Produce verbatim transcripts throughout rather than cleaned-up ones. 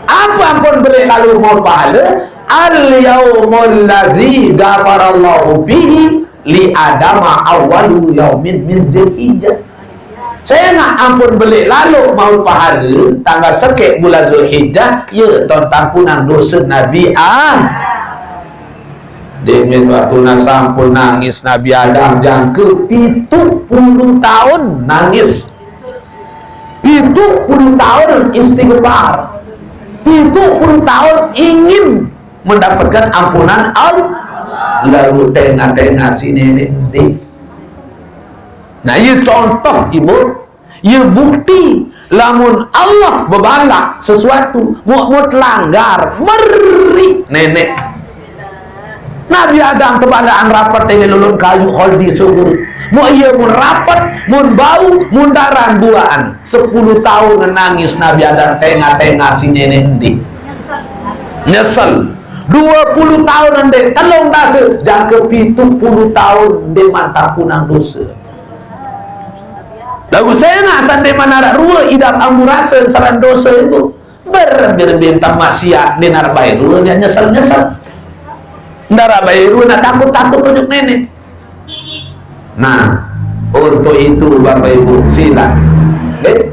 Apa ampun beleq lalo mauq pahale? Al yaumul ladzi ghafarallahu fihi li Adama awwalu yaumin min Dzulhijjah. Sengaq ampun beleq lalo mauq pahale tanggal sekeq bulan Dzulhijjah, ie ton tampunang dose Nabi Adam. Demen waktu sampun nangis Nabi Adam jangke pitu puluh taun nangis. Pitu puluh taun istighfar. Pitu puluh taun ingin mendapatkan ampunan Allah. Lalu tengah-tengah si nenek ndeq. Nah, ie contoh, Ibu. Ie bukti, lamun Allah bebalak sesuatu, muq-muq langgar, meriq nenek. Nabi Adam tebalaqan rapet leq lolon kayuq Khaldi Sughur. Muq ie mun rapet, mun bau, mun darah buaqan. Sepulu taun nangis Nabi Adam tengah-tengah si nenek ndeq. Nyesel. Due pulu taun ndeq, telung dase, jangke pitu pulu taun ndeqman tampunang dose. Laguq sengaq sendeqman araq rue idap amburase seran dose, Ibu, berembe-rembe ntan maksiat ndeq naraq bae rue, ndeq nyesel-nyesel. Ndaraq bae rue naq takut-takut ojok nenek. Nah, untuk itu, Bapak Ibu, silaq, eh,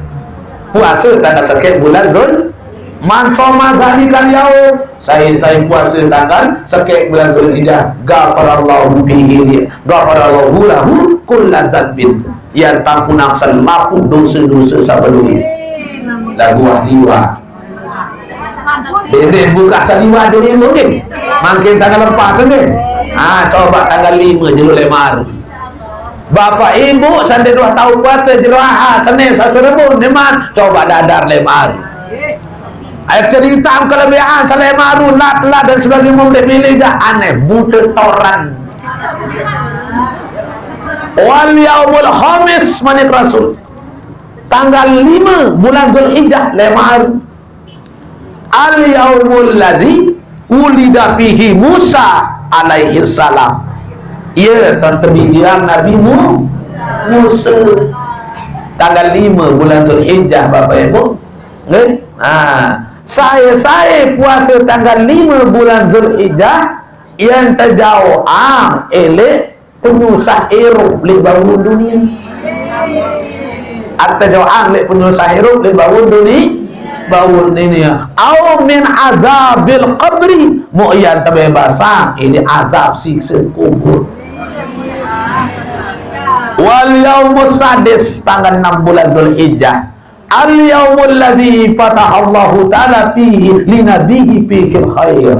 puase tanggal sekeq bulan Dzul-, man shoma dzalikal yaum, sai-sai puase tanggal sekeq bulan Dzulhijjah, ghafarallahu fihi li-, ghafarallahu lahu kulla dzanbin. Ie tampunang selapuq dose-dose saq bedoe. Laguq wah liwat. Dede buka saliwat dulu, nggih. Mangkin tanggal empat, nggih. Ah, coba tanggal lime jelo leq mari. Bapak Ibu, sande due tau puase jelo Ahad, Senin, Selasa, Rebo, ndeqman, coba dadar leq mari. Ayo cerita kelebihan saq leq mari, lat-lat dan sebagainya, mun ndeq mele jaq aneh, bute toran. Wal yaumul khamis, manik Rasul. Tanggal lime bulan Dzulhijjah, leq mari. Al yaumul ladzi wulida fihi Musa alaihi salam. Ie ton tebidian Nabi Mu-, Musa. Tanggal lime bulan Dzulhijjah, Bapak Ibu. Nggih? Ha. Sae-sae puase tanggal lime bulan Dzulhijjah, yen tejaoqang eleq penyusah irup leq bawon dunie. Ate doang leq penyusah irup leq bawon duni-, bawon dunie. Au min azabil qabri, muq ian tebebasang ini azab sikse kubur. Wal yaumus sadis, tanggal enam bulan Zulhijjah. Al yaumul ladzi fatahallahu ta'ala fihi li nabihi fihil khair.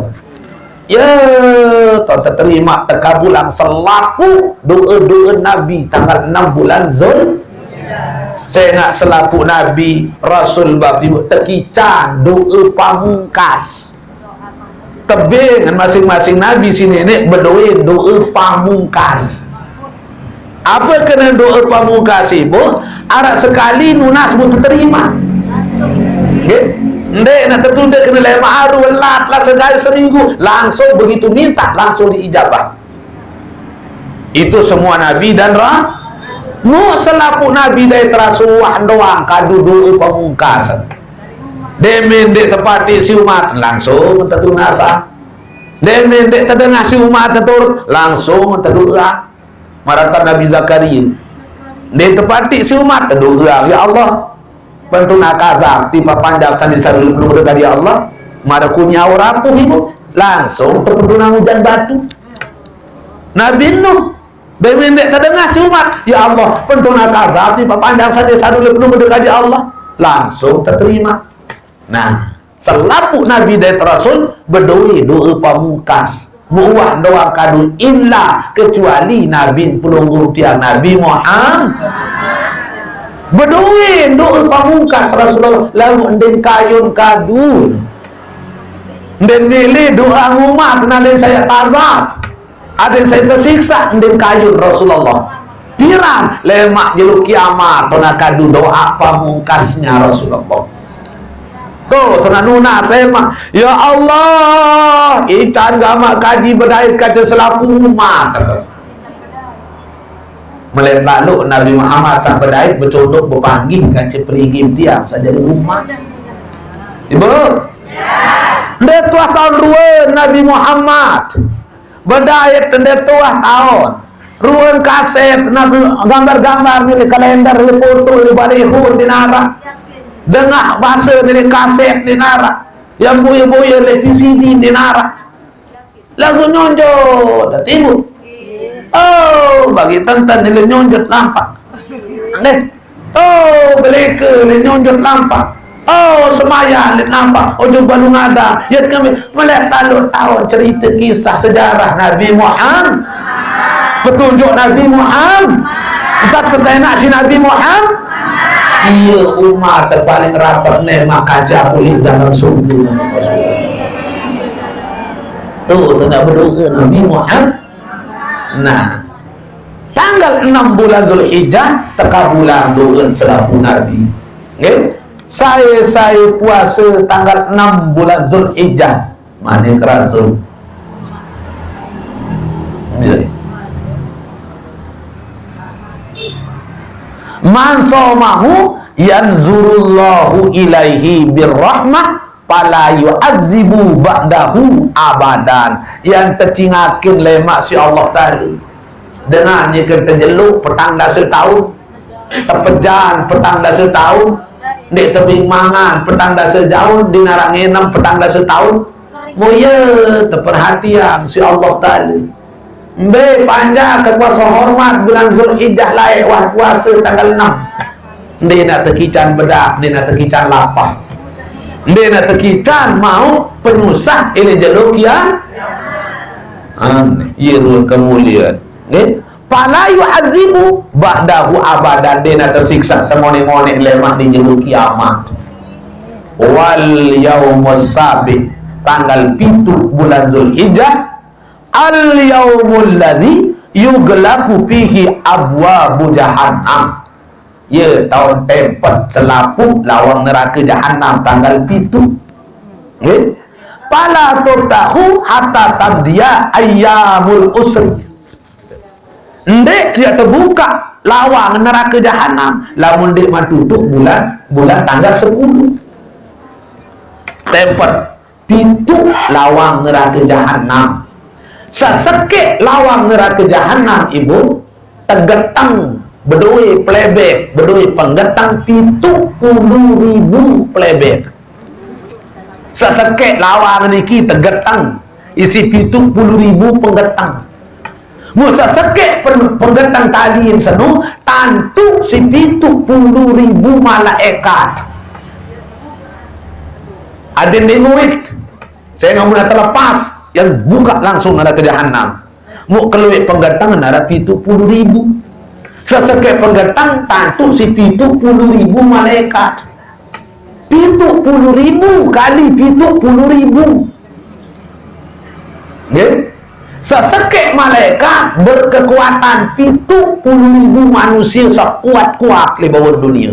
Ya, to teterima tekabulang selapuq doe-doe Nabi tanggal enam bulan Zul. Sengaq selapuq Nabi, Rasul, Bapak Ibu, tekicang doe pamungkas. Tebeng ngan masing-masing nabi siq neneq bedoe doe pamungkas. Ape kene doe pamungkas, Ibu? Araq sekali nunas muq teterima. Nggih? Ndeq naq tetunde kene lemaq aru, lat lah sekali seminggu, langsung begitu minta langsung diijabah. Itu semua nabi dan ra-, muq selapuq nabi dait rasul wah doang kadu doe pamungkas. Demen ndeq tepatiq siq umat, langsung tetunasang. Demen ndeq tedengah siq umat teturut, langsung tedoang. Maraq Nabi Zakaria. Ndeq tepatiq siq umat, tedoang, "Ya Allah, pentunaq azab, timpaq panjang sande sadule pelungguh dekade, ya Allah." Maraq kunyiq aoq rapuh, Ibu, langsung tepentunang ujan batu. Nabi Nuh, demen ndeq tedengah siq umat, "Ya Allah, pentunaq azab, timpaq panjang sande sadule pelungguh dekade, ya Allah." Langsung teterima. Nah, selapuq nabi dait rasul bedoe doe pamungkas. Muq wah doang kadu, illa, kecuali nabi pelungguh tiang, Nabi Muhammad. Bedoe doe pamungkas Rasulullah, laguq ndeqn kayun kadu. Ndeqn mele doang umat, ndeqn sai teazab. Adeqn sai tesiksa, ndeqn kayun Rasulullah. Piran lemaq jelo kiamat, tona kadu doa pamungkasnya Rasulullah. Tuh, tona nunas lemaq, "Ya Allah, ican gamaq kaji bedait kance selapuq umat." Meleq laloq Nabi Muhammad saq bedait becondok bepanggih kance perigi tiang saq jari umat. Ibu? Ndeq tuah taun ruen Nabi Muhammad. Bedait ndeq tuah taun. Ruen kaset Nabi, gambar-gambar ni leq kalender, leq foto, leq baliho ndeq naraq. Dengah base ni leq kaset ndeq naraq. Yang buye-buye leq V C D ndeq naraq. Laguq nyonjot, timuq. Oh, bagi tenten leq nyonjot lampaq. Nggih. Oh, beleke leq nyonjot lampaq. Oh, sembahyang leq lampaq. Ojok balu ngada. Yet kami meleq lalo taun cerite kisah sejarah Nabi Muhammad. Petunjuk Nabi Muhammad. Entat petenak si Nabi Muhammad. Iya, umat paling rapet ne makaja kulit dalam sumur. Tuh, tengah berdoa Nabi Muhammad. Nah, tanggal enam bulan Zulhijjah, teka bulan doa selapuq Nabi. Nggih? Sai-sai puase tanggal enam bulan Zulhijjah, manik Rasul. Nggih. Man somahu yanzurullahu ilaihi birrahmah fala yu'adzibu ba'dahu abadan. Yang tecingakin lemaq siq Allah Taala. Dengan nike tejeluk petang dase taun, tepejan petang dase taun, ndeq tebeng mangan petang dase taun, ndeq naraq ngenem petang dase taun. Muye teperhatiang siq Allah Taala. Mbe panjak kekuase hormat bulan Zulhijjah laeq wah puase tanggal enem. Ndeq naq tekican bedak, ndeq naq tekican lapah. Ndeq naq tekican mauq penyusah leq jelo kiamat. Aneh, ie ruen kemuliean. Nggih. Fala yu'adzibu ba'dahu abadan, ndeq naq tesiksa sengoneq-ngoneq lemaq di jelo kiamat. Wal yaumus sabi, tanggal pituq bulan Zulhijjah, al yaumul ladzi yughlaqu fihi abwabu jahannam. Ye taun tempet selapuq lawang nerake jahanam tanggal pituq. Nggih. Fala tuftahu hatta taqdiya ayyamul usri. Ndeq ye tebukaq lawang nerake jahanam lamun ndeq man tutuq bulan, bulan tanggal sepulu. Tempet pituq lawang nerake jahanam. Sesekeq lawang nerake jahanam, Ibu, tegeteng bedoe plebek, bedoe penggeteng pituq pulu ribu plebek. Sesekeq lawang niki tegeteng isiq pituq pulu ribu penggeteng. Mun sesekeq pen-, penggeteng tali seno, tantu siq pituq pulu ribu malaekat. Adeqn ndeq ngurit. Sengaq mun terlepas, yang bukaq langsung nerake jahanam. Muq kelueq penggeteng naraq pituq pulu ribu. Sesekeq penggeteng tantu siq pituq pulu ribu malaekat. Pituq pulu ribu kali pituq pulu ribu. Nggih. Sesekeq malaekat berkekuatan pituq pulu ribu manusie sekuat-kuat leq bawah dunie.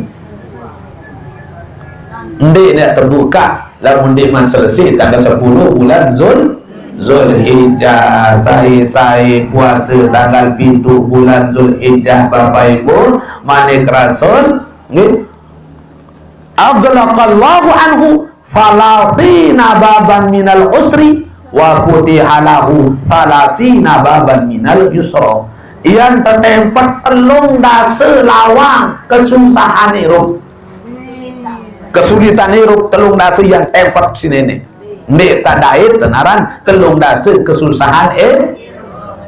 Ndeq naq tebukaq lamun ndeq man selesai tanggal sepulu bulan Zul-, Zulhijjah. Sai-sai puase tanggal pituq bulan Zulhijjah, Bapak Ibu, manik Rasul, nggih. Aghlaqallahu anhu salasina baban minal usri wa futiha lahu salasina baban minal yusra. Yang tetempet telung dase lawang kesusahan irup. Kesulitan irup telung dase yang tempet sinene. Ndeq tadait tenaran telung dase kesusahan, eh,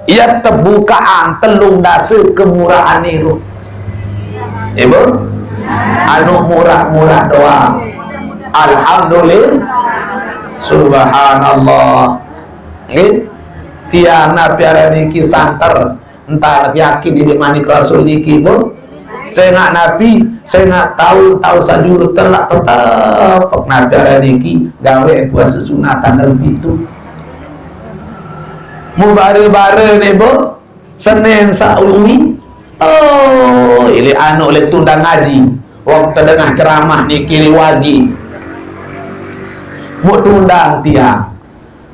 Ie tebukaqang telung dase kemurahan irup. Ibu? Anu murah-murah doang. Alhamdulillah. Subhanallah. Nggih. Tiang napi araq niki santer. Entah yakin ini manik Rasul niki, Bu. Sengaq napi, sengaq taun-taun sajurut telak tetep napi araq niki gawe puase sunat tanggal pitu. Mubare-bare ne, Bu, Senin saq uwi. Oh, ileq anuq leq tundang ngaji. Wong tedengah ceramah niki leq wagi. Muq tundang tiang.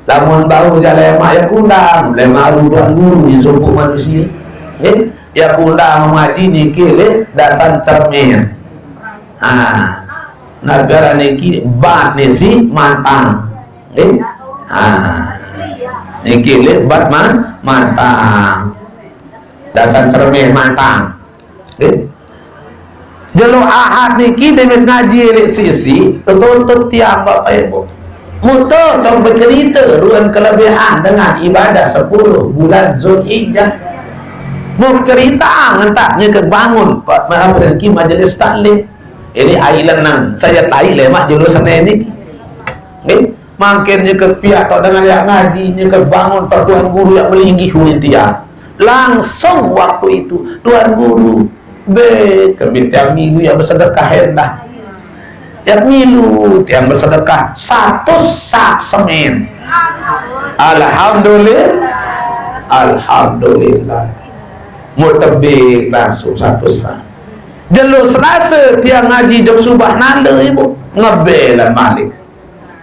Lamun bau jaq lemaq ye kundang, lemaq aru tuan guru ye sopoq manusie. Nggih, ye kundang ngaji niki leq dasan cermin. Ah. Nabi aran niki bat nisi mantang. Nggih. Ah. Niki le bat man-, mantang. Dasar cermin mantang. Nggih. Jelo Ahad niki dewek ngaji lek sisi, tetutup tiang Bapak Ibu. Muter tong becerita ruan kelebihan dengan ibadah sepuluh bulan Zulhijjah. Mau cerita ngentak nyeke bangun, Pak, apa niki majelis taklim. Ini ai lenang, saya tai lemak jelo Senin niki. Nggih, mangkin nyeke piak tok dengan yak ngaji, nyeke bangun tok tuan guru yak melinggih ulih tiang. Langsung waktu itu, tuan guru, be, kebit tiang milu yak bersedekah endah. Yak milu tiang bersedekah satu sak semen. Alhamdulillah. Alhamdulillah. Mau tebing langsung satu sak. Jelo Selasa tiang ngaji jam subah nanda ibu. Ngebelan malik.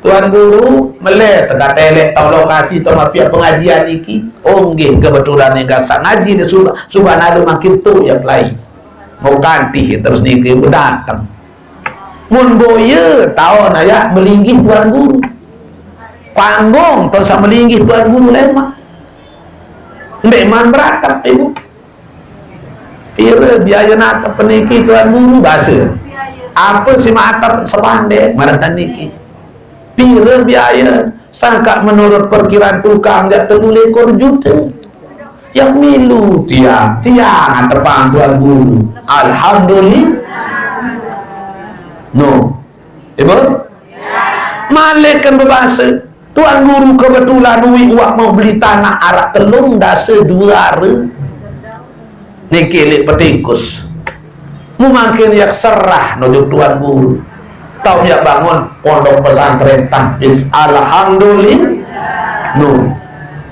Tuan guru, mele teka telek tau lokasi tau mapiak pengajian niki. Oh, nggih, kebetulan ni gasak ngaji di subah, subah nanda makin tu ya kelai. Mau kantih terus niki, ibu datang. Mun boya tau naya melinggih tuan guru. Panggung tau sa melinggih tuan guru lemak. Ndek man beratap, ibu. Pira biaya natep peniki tuan guru basa? Apa si matep sepandek maratan niki? Pira biaya? Sangka menurut perkiraan tukang jak telu likur juta. Yang milu tiang, tiang antepang tuan guru. Alhamdulillah. No. Ibu? Malik kan bebasa. Tuan guru kebetulan duit wak mau beli tanah arak telung dasa dua are. Niki lek petingkus. Mu mangkin yak serah nuju tuan guru. Tau yak bangun pondok pesantren tahfiz. Alhamdulillah. Nu.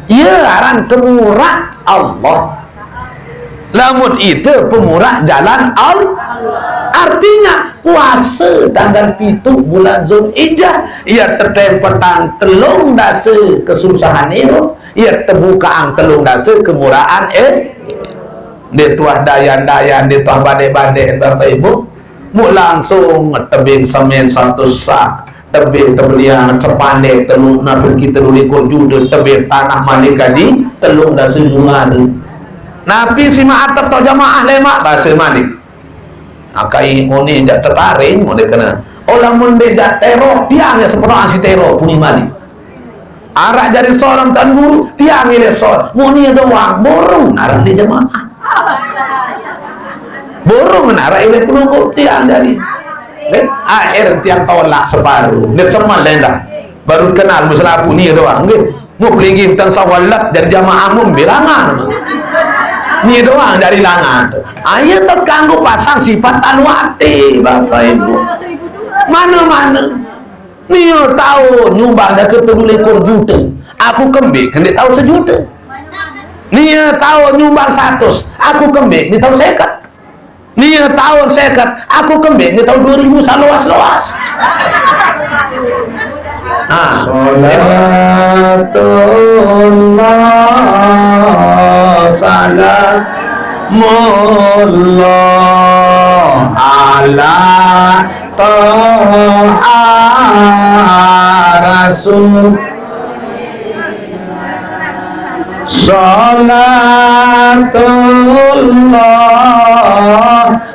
Iya aran kemurah Allah. Lamun itu pemurah jalan Allah. Artinya, puasa tanggal pitu bulan Zulhijjah, ia tetempatan telung dasa kesusahan irup, ia tebukaan telung dasa kemurahan, eh. Di tuah dayan-dayan, di tuah badek-badek, Bapak Ibu. Mu langsung tebing semen satu sak, tebing tebelian sepandek telung, napi kita dua likur juta, tebing tanah malik kaji telung dasa juta. Napi si maatep tau jamaah lemak basa malik. Akai muni jak tetaring, muni kena. Olah mun dek jak teror, tiang ya sepenuh si teror, puni malik. Arak jari sorang tuan guru, tiang ile sor. Muni doang, burung arak di jemaah. Burung arak ile penunggu tiang jari. Kan? Air tiang tolak separuh. Dia semal dah. Baru kenal muselapu ni doang. Nggih. Mu pelinggih tentang sawalat dari jamaah mun bilangan. Ni doang dari langan tu. Ayo terganggu pasang sifat anu ati, Bapak Ibu. Mana-mana. Nia tau nyumbang dah ke telu likur juta. Aku kembik, kembik tau sejuta. Nia tau nyumbang satus. Aku kembik, ni tau seket. Nia tau seket. Aku kembik, ni tau dua ribu saloas-loas. Ha. Salatullah, salamullah, ala Taha Rasul. Salatullah,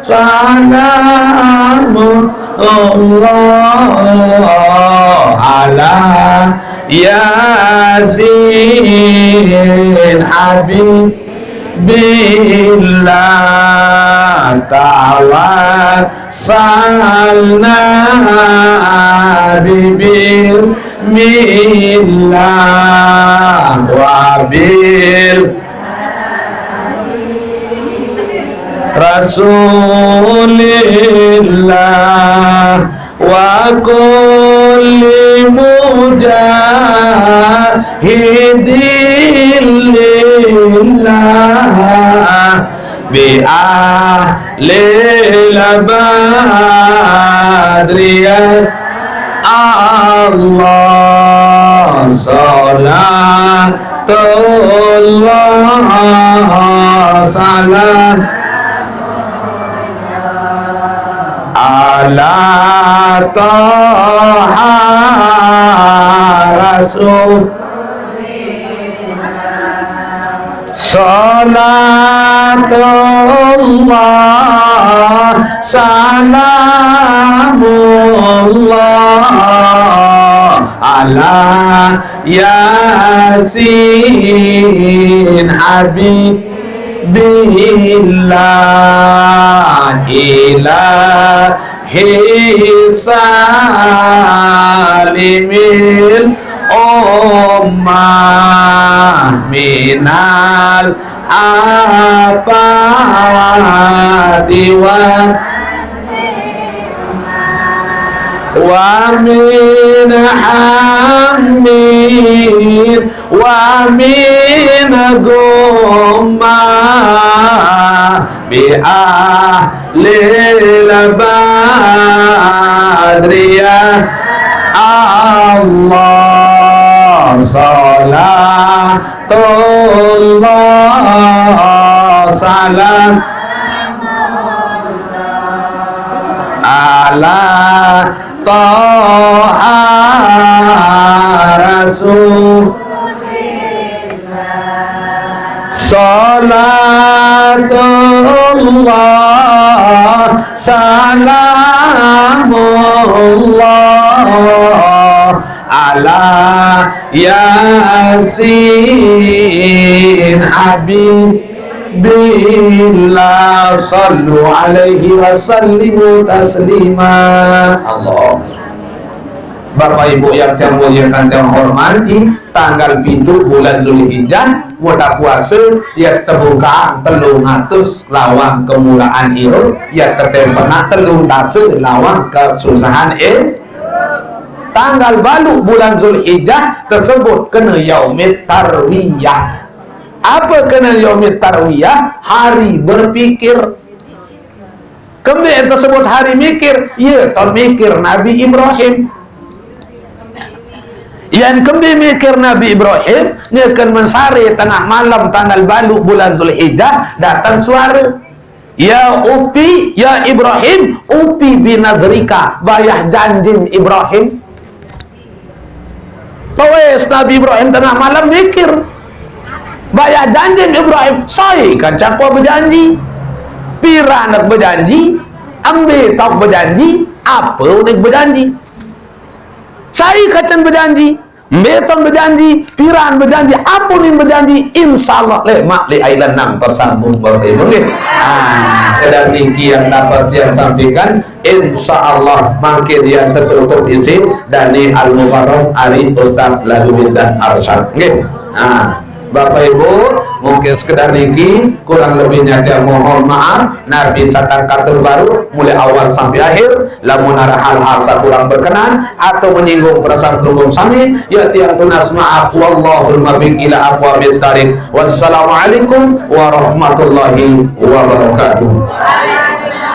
salamullah, ala Yasin Habib. Billah tawassalna bi bismillah wa bil Rasulillah wa kulli mujahidin lillah bi ahlil badriyah. Allah salatullah salam ala Taha Rasul. Salatullah, salamullah ala Yasin Habibillah, ilahi salimil ummah minal afati wa, wa min hammin wa min ghummah bi ahlil badri ya Allah. Salatullah, salam ala Taha Rasul. Salatullah, salamullah ala Yasin Habibillah. Sallu alaihi wa sallimu taslima. Allah. Bapak Ibu yang saya muliakan, saya hormati, tanggal pitu bulan Zulhijjah, wada puasa, ya tebuka telung atus lawang kemurahan irup, ya tetempenak telung dasa lawang kesusahan irup. Tanggal balu bulan Zulhijjah tersebut kena yaumit tarwiyah. Apa kena yaumit tarwiyah? Hari berpikir. Kembe tersebut hari mikir? Iya, taun mikir Nabi Ibrahim. Yan kembe mikir Nabi Ibrahim, nyeken mensare tengah malam tanggal balu bulan Zulhijjah, datang suara. Ya upi, ya Ibrahim, upi binazrika, bayah janjim Ibrahim. Pawes Nabi Ibrahim tengah malam mikir. Bayah janjim Ibrahim, sai kan cakwa bejanji. Piran nak bejanji, ambe tauk bejanji, apa unik bejanji. Sai kacan bejanji, ambe taun bejanji, piran bejanji, apa unik bejanji, insya Allah, le mak le ailan nang tersambung baru itu nggih. Ah, sekedar niki yang dapat saya sampaikan. Insya Allah mangkin yang tertutup isi dani Al-Mukarram ari Ustaz Lalu Bintan Arsyad. Nggih. Nah, Bapak Ibu, mungkin sekedar niki, kurang lebihnya saya mohon maaf. Nabi satang katur baru, mulai awal sampai akhir, lamun ada hal-hal sakurang berkenan atau menyinggung perasaan pelungguh sami, ya tiang tunas maaf. Wallahul muwaffiq ila aqwamit thariq. Wassalamualaikum warahmatullahi wabarakatuh.